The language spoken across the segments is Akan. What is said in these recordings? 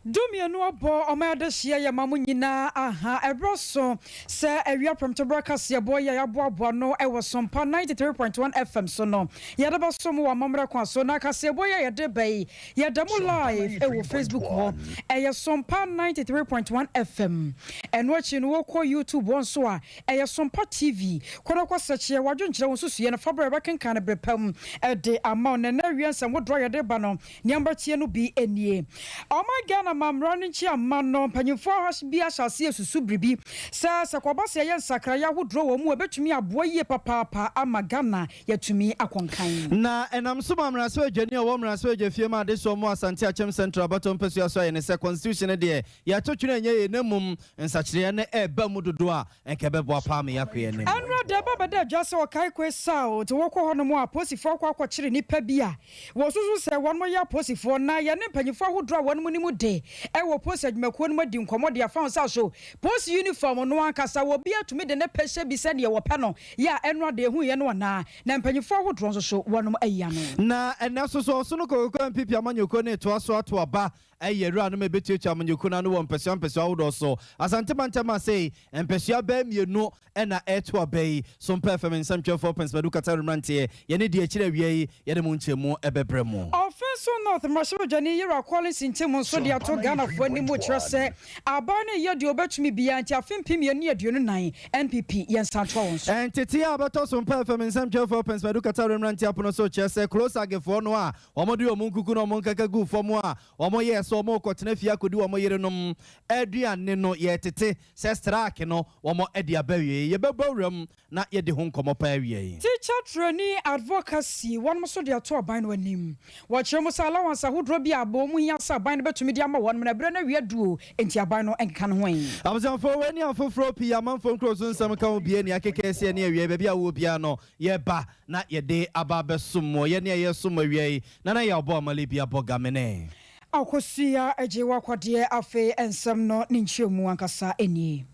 12 abɔ ɔman adehyeɛ yɛ ma mo nyinaa aha. Ɛberɛ so sɛ awia prɛmtoberɛ kaseɛbɔ yi a yɛaboaboa no wɔ Sompa 93.1 FM so no, yɛde bɛso mo wɔ amammerɛ kwan so. Na kaseɛbɔ yi a yɛde ba yi, yɛda mu live wɔ Facebook hɔ. Ɛyɛ Sompa 93.1 FM. Ɛno akyi no, wokɔ YouTube hɔ nso a, ɛyɛ Sompa TV. Kɔ na kɔ sɛkyeɛ w'adwenkyerɛ, wo nsusuiɛ no fa berɛ a yɛbɛkenkan no berɛ pa mu de ama wo. Na ɛnnɛ awia nsɛm hodoɔ a yɛde ba no, Nea mobɛteɛ no bi nie. Ɔman Ghana ma mmara no nkyia mma no, mpanyimfoɔ bi ahyɛ aseɛ resusu biribi sɛ, sɛ kɔba sɛ yɛyɛ nsakraeɛ ahodoɔ wɔ mu a, ɛbɛtumi aboa yie papaapa ama Ghana yɛatumi akɔ nkan. Na ɛnam so ma mmarahyɛbadwani a ɔwɔ mmarahyɛbadwafie ma adesoa mu Asante Akyem Central abatoɔ mpasua so ayɛ ne sɛ constitution no deɛ yɛato twene ɛnyɛ yie na mmom nsakyereɛ no ɛreba mu dodoɔ a Nka ɛbɛboa paa ma yɛakɔ yɛn anim. Ɛnora da ɛba bɛda dwa sɛ Okaikwe South wɔkɔ hɔnom a apolisifoɔ akɔ akɔkyere nnipa bi a wɔsusu sɛ wɔnom yɛ apolisifoɔ na yɛne mpanyinfoɔ ahodoɔ a wɔnom nim de wɔ polisi adwumakuo no mu adi nkɔmmɔ de afa ho sɛ so polisi uniform no ankasa obiara tumi de ne pɛ hyɛ bi sɛdeɛ wɔpɛ no yɛ a ɛnora deɛ ɛhuiɛ no anaa na mpanyinfoɔ ahodoɔ nso so wɔnom ayi ano. Na ɛnnɛ nso so ɔsono Kokokoa NPP amanyɔkuo no retoa so ato aba ayi awuranom a ɛbɛtuatua amanyɔkuo no ano wɔ mpasua mpasua ahodoɔ so. Asante mantam ha sei, mpasua bɛyɛ mmienu na ɛreto aba yi. Sompa FM nsɛmtwerɛfoɔ Prince Badu Katari mmeranteɛ, yɛne deɛ akyiri awia yi yɛde mo nkyɛmu bɛbrɛ mo. Offinso North mmarahyɛbadwani Yera Collins Ntim nso de ato Ghanafoɔ anim kyerɛ sɛ aban no reyɛ deɛ ɔbɛtumi biara nti afe 2024 NPP yɛnsan ntoa wɔn so. Nteteɛ a ɛbɛtɔ Sompa FM nsɛmtwerɛfoɔ Prince Badu Katari mmeranteɛ apono so kyerɛ sɛ Klosagefoɔ no a wɔde wɔn nkuku ne wɔn nkaka guu fam a wɔyɛɛ sɛ wɔrekɔtena fie akɔdi wɔn yerenom aduane no, yɛretete sɛ strike no wɔde aba awiei. Yɛbɛbɔ wuram na yɛadi ho nkɔmmɔ paa awiei. Teacher Trainee Advocacy, wɔnom nso de ato aban no anim. Wɔkyerɛ mu sɛ allowance ahodoɔ bi a wɔn hia sɛ aban no bɛtumi de ama wɔnom no, ɛberɛ no awie aduru enti aban no nkeka ne ho ɛ. Abusuafoɔ, wei ne afoforɔ pii, amanfoɔ nkuro so nsɛm ka ho bie, nea akeka asi ɛne awiei, baabi a wowɔ biara no, Yɛba na yɛde aba abɛsom mo. Yɛne a yɛresom mo awia yi, Nana Yaw Bɔ Amale bi abɔ Gamene. Akosua gye w'akwadeɛ afei nsɛm no ne nkyerɛmu ankasa nie.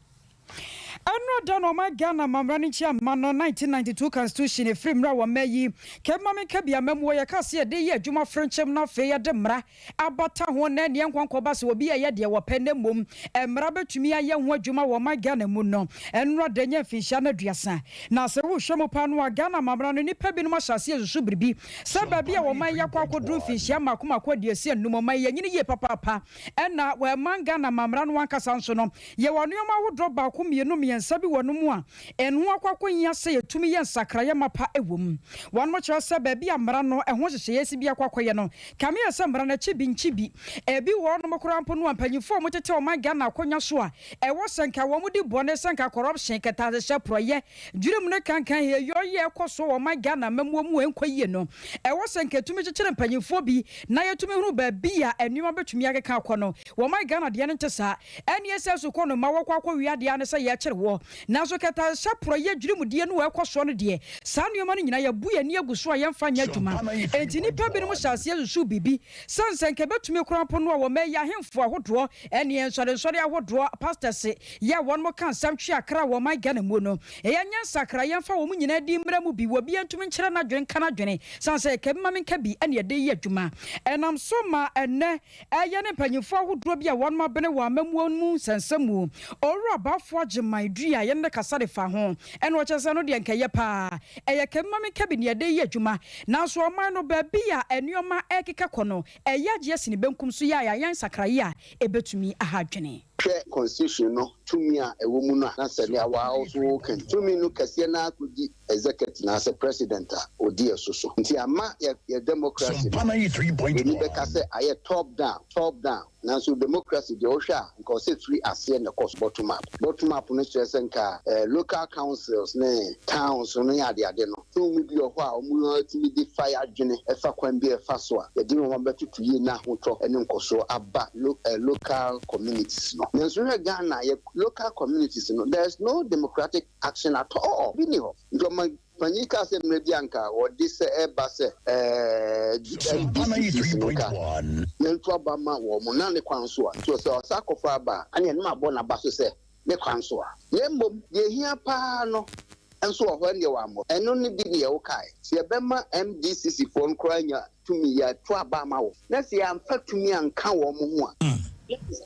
Ɛnora da no ɔman Ghana amammra no nkyia mma no 1992 constitution ɛfiri mmerɛ a wɔma yi kɛmma menka bi amammuo yɛkaa sɛ yɛde yɛ adwuma frenkyɛm na afei yɛde mmara abata ho na ɛneɛ nkɔnkɔba sɛ obi ɛyɛ deɛ wɔpɛ na mmom mmara bɛtumi ayɛ ho adwuma wɔ ɔman Ghana mu no nnora da nya mfinhyia no 30. Na sɛ wohwɛ mu paa no a Ghana amammerɛ no nnipa binom ahyɛ aseɛ susu biribi sɛ baabi a ɔman yi akɔ akɔduru mfinhyia mmaako mmaako 65 ɔman yi anyini yie papaapa ɛna wɔ ɛman Ghana amammerɛ no ankasa nso no yɛwɔ nnoɔma ahodoɔ baako mmienu mmiɛnsa bi wɔ no mu a ɛno akɔ akɔhia sɛ yɛtumi yɛ nsakraeɛ mapa wɔ mu. Wɔnom kyerɛ sɛ baabi a mmara no ɛho nhyehyɛeɛ si bi akɔ akɔyɛ no Kame yɛ sɛ mmara no akyi bi nkyi bi. Ebi wɔ hɔnom koraa mpo no a mpanyimfo a wɔtete ɔman Ghana akonnwa so a ɛwɔ sɛ nka wɔn di bɔne sɛ nka corruption, kɛtɛasehyɛ, porɔyɛ, dwirim ne kankan heyɔyɛ a ɛkɔ so wɔ ɔman Ghana amammuo mu a ɛnkɔ yie no. Ɛwɔ sɛ nka ɛtumi kyekyere mpanyimfoɔ bi na yɛtumi hunu baabi a nneɛma bɛtumi akeka akɔ no. Wɔ ɔman Ghana deɛ no nte saa. Ɛnneɛ sɛ sukuu no mma wɔkɔ akɔwia adeɛ ara ne sɛ yɛkyere woɔ. Nanso kɛtɛasehyɛ, porɔeɛ, dwirimdie ne wɔ ɛkɔ soɔ no deɛ, saa nneɛma no nyinaa yɛabu yɛn ani agu so a yɛmfa nyɛ adwuma. Enti nnipa binom hyɛ aseɛ susuw biribi sɛ sɛ anka ɛbɛtumi koraa mpo no a wɔma ɛyɛ ahemfo ahodoɔ ne nsɔrensɔre ahodoɔ, pastors, yɛ a wɔnom ka nsɛm twe akra wɔ ɔman Ghana mu no. Yɛnyɛ nsakraeɛ mfa wɔn nyinaa din mmra mu bi, obiara ntumi nkyerɛ n'adwene nka n'adwene, sane sɛ ɛka bi ma menka bi na yɛde yɛ adwuma. Ɛnam so ma ɛnnɛ Ɛyɛ ne mpanyimfoɔ ahodoɔ bi a wɔnom abene wɔ amammuo mu nsɛnsɛm mu. Owura Baffour Agyemang Duah a yɛne no kasa de fa ho ɛna ɔkyerɛ sɛ ɛno deɛ nka ɛyɛ paa. Ɛyɛ kɛbi ma menka bi ne yɛde reyɛ adwuma. Nanso ɔman no baabi a nnoɔma rekeka kɔ no, ɛyɛ agye asi ne benkum so yɛ a yɛayɛ nsakraeɛ a ɛbɛtumi aha adwene. Hwɛ constitution no tumi a ɛwɔ mu no a, na sɛ nea waa wo so woka yi, tumi no kɛseɛ no ara kɔdi executive anaasɛ president a ɔdi ɛso so. Nti ama yɛ yɛ democracy no, w'ani bɛka sɛ ayɛ top down, top down, nanso democracy deɛ wohwɛ a, nka ɔsɛ firi aseɛ na ɛkɔ so, bottom up. Bottom up no kyerɛ sɛ nka eh, local councils ne towns no ne adeade no, tumi bi wɔ hɔ a wɔtumi de fa yɛ adwene fa kwan bi a ɛfa so a yɛde nneɛma bɛtoto yie na ahotɔ ne nkɔsoɔ aba lo eh, local communities no. Nanso wohwɛ Ghana yɛ local communities no, there is no democratic action at all, bi nni hɔ. Nti ɔmanpanyin kaa sɛ mmerɛ bi a nka wɔde sɛ ɛba sɛ eh, MDCs no nka yɛnto aba ma wɔn na ne kwan so a, nti ɔsɛ ɔsa akɔfa aba a, ɛne ɛno abɔ n'aba so sɛ ne kwan so a. Na mmom deɛ ɛhia pa ara no nso wɔ hɔ, ɛndeɛ wammɔ. Ɛno ne bi deɛ wokae. Sɛ yɛbɛma MDCC foɔ no koraa anya tumi, yɛato aba ama wɔn, na sɛ yɛamfa tumi anka wɔn ho a.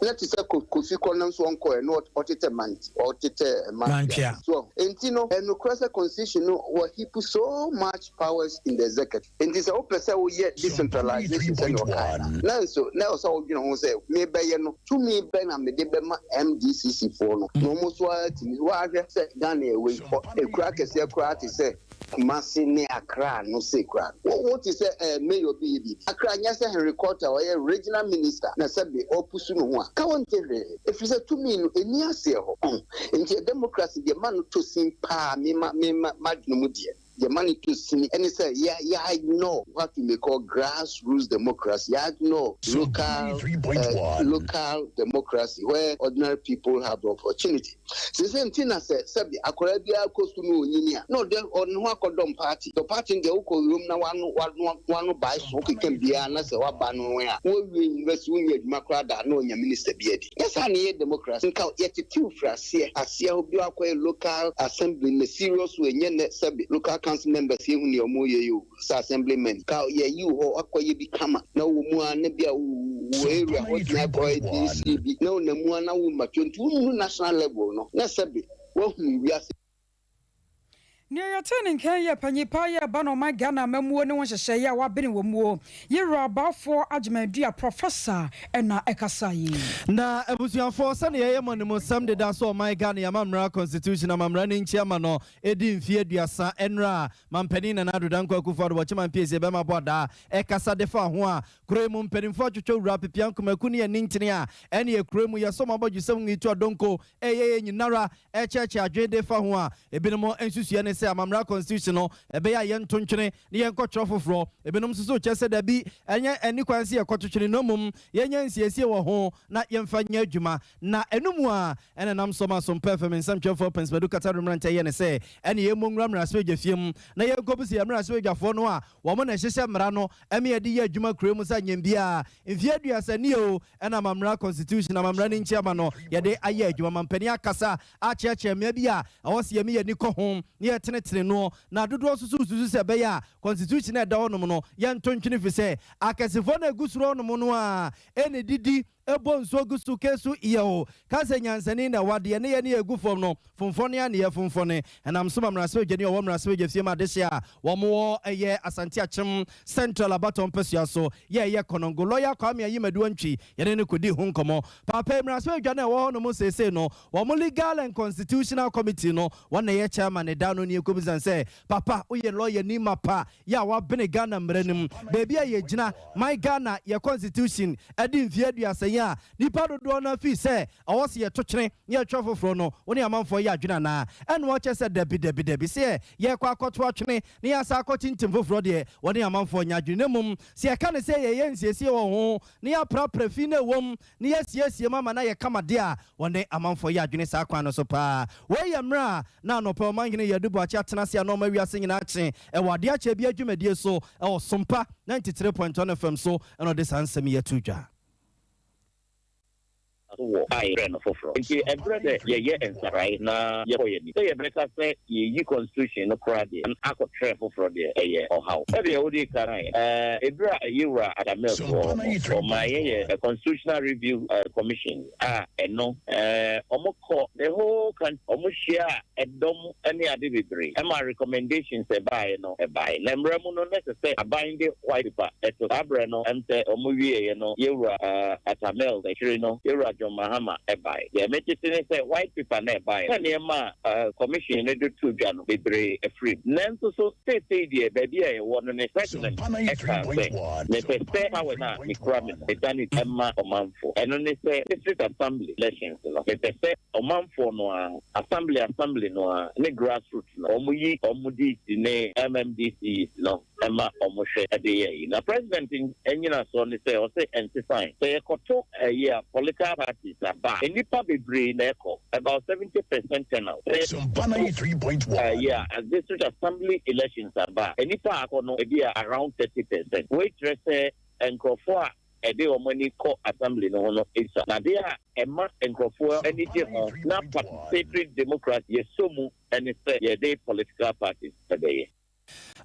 Na te sɛ Kofi kɔ no nso ɔnkɔɛ na ɔtetɛ mant ɔtetɛ Mantwea. So nti no, ɛnokorɛ sɛ constitution no wɔ heap so much powers in the executive. Nti sɛ wopɛ sɛ woyɛ decentralization sɛnea ɔkae no, na nso na ɛwɔ sɛ wodwene ho sɛ mebɛyɛ no, tumi bɛ na mede bɛma MDCC foɔ no na ɔmo so atumi woahwɛ sɛ Ghana ɛwɔ yi, ekura kɛseɛ koraa te sɛ Kumasi ne Accra no se koraa wo te sɛ mayor bi yɛ biribi Accra, nyɛ sɛ Henry Quarter ɔyɛ regional minister na sɛbe ɔpusu no ho a ka wɔnte hwee, ɛfiri sɛ tumi no ɛni aseɛ hɔ. Nti democracy deɛ, ma no tɔ sin paa. Mema mema madwene mu deɛ, deɛ ma no tɔ sin ɛne sɛ yɛ ignore what we may call grassroots democracy, yɛ ignore local democracy where ordinary people have the opportunity. Sese nti na sɛ sɛbi akwaraa biara kɔ sukuu no, onyini a, na ɔde ɔne ho akɔdɔm party. The party deɛ, wokɔ wurom na wano bae so keka biara na sɛ waba no a, wɔwie university, wonyɛ adwuma koraa da na ɔnya minister bi adi. Nyɛ saa ne yɛ democracy. Nka yɛtetew firi aseɛ hɔ bi akɔyɛ local assembly na serious way, nyɛ nɛ sɛbi local council members yɛhu nea ɔmo yɛ yi o, sɛ assemblymen ka yɛyi wo hɔ akɔyɛ bi kama na wɔ mu a, na bi a wo area hɔ tumi akɔyɛ DC bi na wonam mu a na wo matwo, nti wonnu national level no na sɛbi woahunu wiase. Nea yɛte ne nkan yɛ panyipa yɛ ba na ɔman Ghana amammuo ne ho nhyehyɛeɛ a wabene wɔ muo, yɛwura Abaafoɔ Agyemadua Professor ɛna ɛkasa yi. Na abusuafoɔ, sɛne yɛyɛ mɔ ne mu nsɛm deda so, ɔman Ghana yɛama constitution amammara no nkyi ama no ɛdi mfeɛ 30. Ɛnora a mampanin Nana Addo Dankwa Akufo Addo wɔkye mampiesie bɛma bɔ adaa ɛkasa de fa ho a, kuro mu mpanimfoɔ atwitwa wura pepia nkomaku ne yɛni ntene a ɛne yɛ kuro mu yɛsɔ ma abɔdwesɛm ngi to adonko ɛyɛ yɛ nyinara ɛkyerɛkyerɛ adwene de fa ho a, ebinom nsusua ne sɛ amammara constitution no ɛbɛyɛ a yɛnto ntwene ne yɛnkɔtwerɛ foforɔ. Ebinom nso so kyerɛ sɛ dabi, ɛnyɛ ɛni kwan sɛ yɛkɔto twene, na mmom yɛnyɛ nsiesie wɔ ho na yɛmfa nyɛ adwuma. Na ɛno mu a ɛna nam so ma Sompa FM nsɛmtwerɛfoɔ Pɛnsmadu Kata do mmerantɛ yɛ ne sɛ ɛne yɛmmɔ nwura mmarahyɛbadwa fie mu na yɛnkɔbu sɛ yɛ mmarahyɛbadwafoɔ no a wɔn na ɛhyehyɛ mmara no ɛme yɛde yɛ adwuma kuro mu sɛ nyɛm biara mfeɛ 30 nie o, ɛna amammara constitution amammara no nkyi ama no yɛde ayɛ adwuma. Mampanin akasa akyerɛkyerɛ mmea bi a ɛwɔ sɛ yɛme yɛni kɔ ho na yɛtenetene noɔ, na dodoɔ nso so susu sɛ ɛbɛyɛ a constitution a ɛda hɔnom no yɛnto ntwene, fi sɛ akɛsefoɔ no ɛgu soro hɔnom no a ɛne didi ɛbɔ nsuo gu so kesu yɛ o ka sɛ nyansani na ɛwɔ adeɛ ne yɛ ne yɛgu fam no fomfɔne a ne yɛ fomfɔne. Ɛnam so ma mmarahyɛbadwani a ɔwɔ mmarahyɛbadwa fie mu adehye a wɔn ɛyɛ Asante Akyem Central abatɔ mpasua so yɛɛyɛ Kɔnɔngo, lɔya Kwame Ayimadu Antwi, yɛne no kɔdi ho nkɔmmɔ. Paapa, mmarahyɛbadwa no ɛwɔ hɔ no mu seesei no, wɔn Legal and Constitutional Committee no, wɔn na ɛyɛ chairman ne da no ne ɛkɔbisan sɛ, papa, woyɛ lɔya ni ma pa yɛ a wabene Ghana mmara no mu, baabi a yɛgyina man Ghana yɛ constitution ɛde mfeɛ 30 yi a nipa dodoɔ no afii sɛ ɛwɔ sɛ yɛto twene ne yɛtwerɛ foforɔ no, wo ne amanfoɔ yɛ adwene anaa? Ɛna wɔkyɛ sɛ dabi, dabi, dabi, sɛ yɛkɔ akɔto atwene ne yɛasa akɔkyinkyim foforɔ deɛ, wɔne amanfoɔ nyɛ adwene, na mmom sɛ yɛka ne sɛ yɛyɛ nsiesie wɔ ho ne yɛaprapra fi no ɛwɔ ne yɛsiesie mu ama na yɛkama deɛ a, wɔne amanfoɔ yɛ adwene saa kwan no so paa. Wɔyɛ mmerɛ a na anɔpɛ ɔmanhene Yɛde Boakye atena ase a na ɔma wiase nyinaa kye ɛwɔ adeɛ akyɛ bi adwumadie so ɛwɔ Sompa 93.1 FM so, ɛna ɔde saa nsɛm yi ato dwa. Wɔ a yɛbrɛ no foforɔ nti ɛberɛ sɛ yɛyɛ nsarae na yɛkɔ yɛ ni sɛ yɛbɛka sɛ yɛyi constitution no koraa deɛ akɔtwerɛ foforɔ deɛ, ɛyɛ ɔhaw. Sɛdeɛ wode ka no, ɛberɛ a yɛwura Atta Mills wɔ ɔma yɛyɛ Constitutional Review Commission a ɛno ɔmo kɔ the whole country, ɔmo hyia a ɛdɔm ne ade bebree ɛma recommendations ɛbaeɛ no ɛbaeɛ. Na mmerɛ mu no na ɛsɛ sɛ aban de white paper ɛto saa berɛ no sɛ ɔmo wieɛ no, yɛwura Atta Mills akyire no, yɛwura John Mahama ɛbaeɛ. Deɛ metete ne sɛ white paper na ɛbaeɛ na nneɛma a commission no de to dwa no bebree afiri mu. Nanso so seesei deɛ, baabi a yɛwɔ no ne president ɛka sɛ mepɛ sɛ power no a mekura me no medane ɛma ɔmanfoɔ. Ɛno ne sɛ district assembly elections no, mepɛ sɛ ɔmanfoɔ no a assembly no a ne grassroots no, wɔn yi wɔn DC ne MMDCs no ɛma wɔn hwɛ ɛde yɛ yi. Na president nyina so ne sɛ ɔsɛ ɛnsesan sɛ yɛkɔto ɛyi a political parties aba a, nnipa bebree na ɛkɔ about 70% turnout. Ɛyi a district assembly elections aba a, nnipa akɔ no ebi a around 30%. Wei kyerɛ sɛ nkurɔfoɔ a ɛde wɔn ani kɔ assembly no ho no esa. Na adeɛ a ɛma nkurɔfoɔ ani gye ho na participatory democracy yɛsɔ mu ɛne sɛ yɛde political parties ɛbɛyɛ.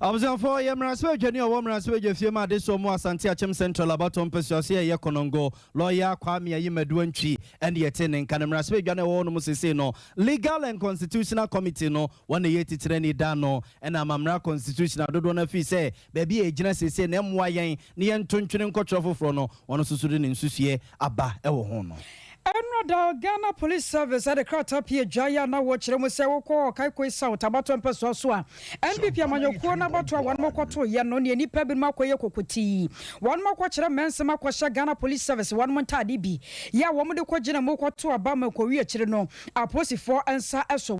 Abusuafoɔ, yɛ mmarahyɛbadwani a ɔwɔ mmarahyɛbadwa fie ma adesoɔ mu Asante Akyem Central abatoɔ mpɛsoa so yɛ Konongo lawyer Kwame Ayimadu Antwi ɛne yɛte ne nka no. Mmarahyɛbadwa no ɛwɔ hɔ nom seesei no, Legal and Constitutional Committee no wɔn na ɛyɛ titenani da no, ɛna amammara constitution adodoɔ no afiri sɛ baabi a ɛgyina seesei na ɛmmoa yɛn ne yɛnto ntwene nkɔtwerɛ foforɔ no, wɔn nso so de ne nsusuɛ aba ɛwɔ ho no. Ɛno da Ghana Police Service ɛde krataa pie dwaeɛ a na wɔkyerɛ mu sɛ wokɔ Okaikoi South abatoɔ mpɛsoa so a, NPP amanyɔkuo no abatoɔ a wɔn kɔtoeɛ no, neɛ nnipa binom akɔyɛ kokotii, wɔn akɔkyerɛ mmɛnsɛm akɔhyɛ Ghana Police Service wɔn ntaade bi yɛ a wɔn de kɔgyina mu kɔto aba ma kɔwie akyire no, apolisifoɔ nsa so.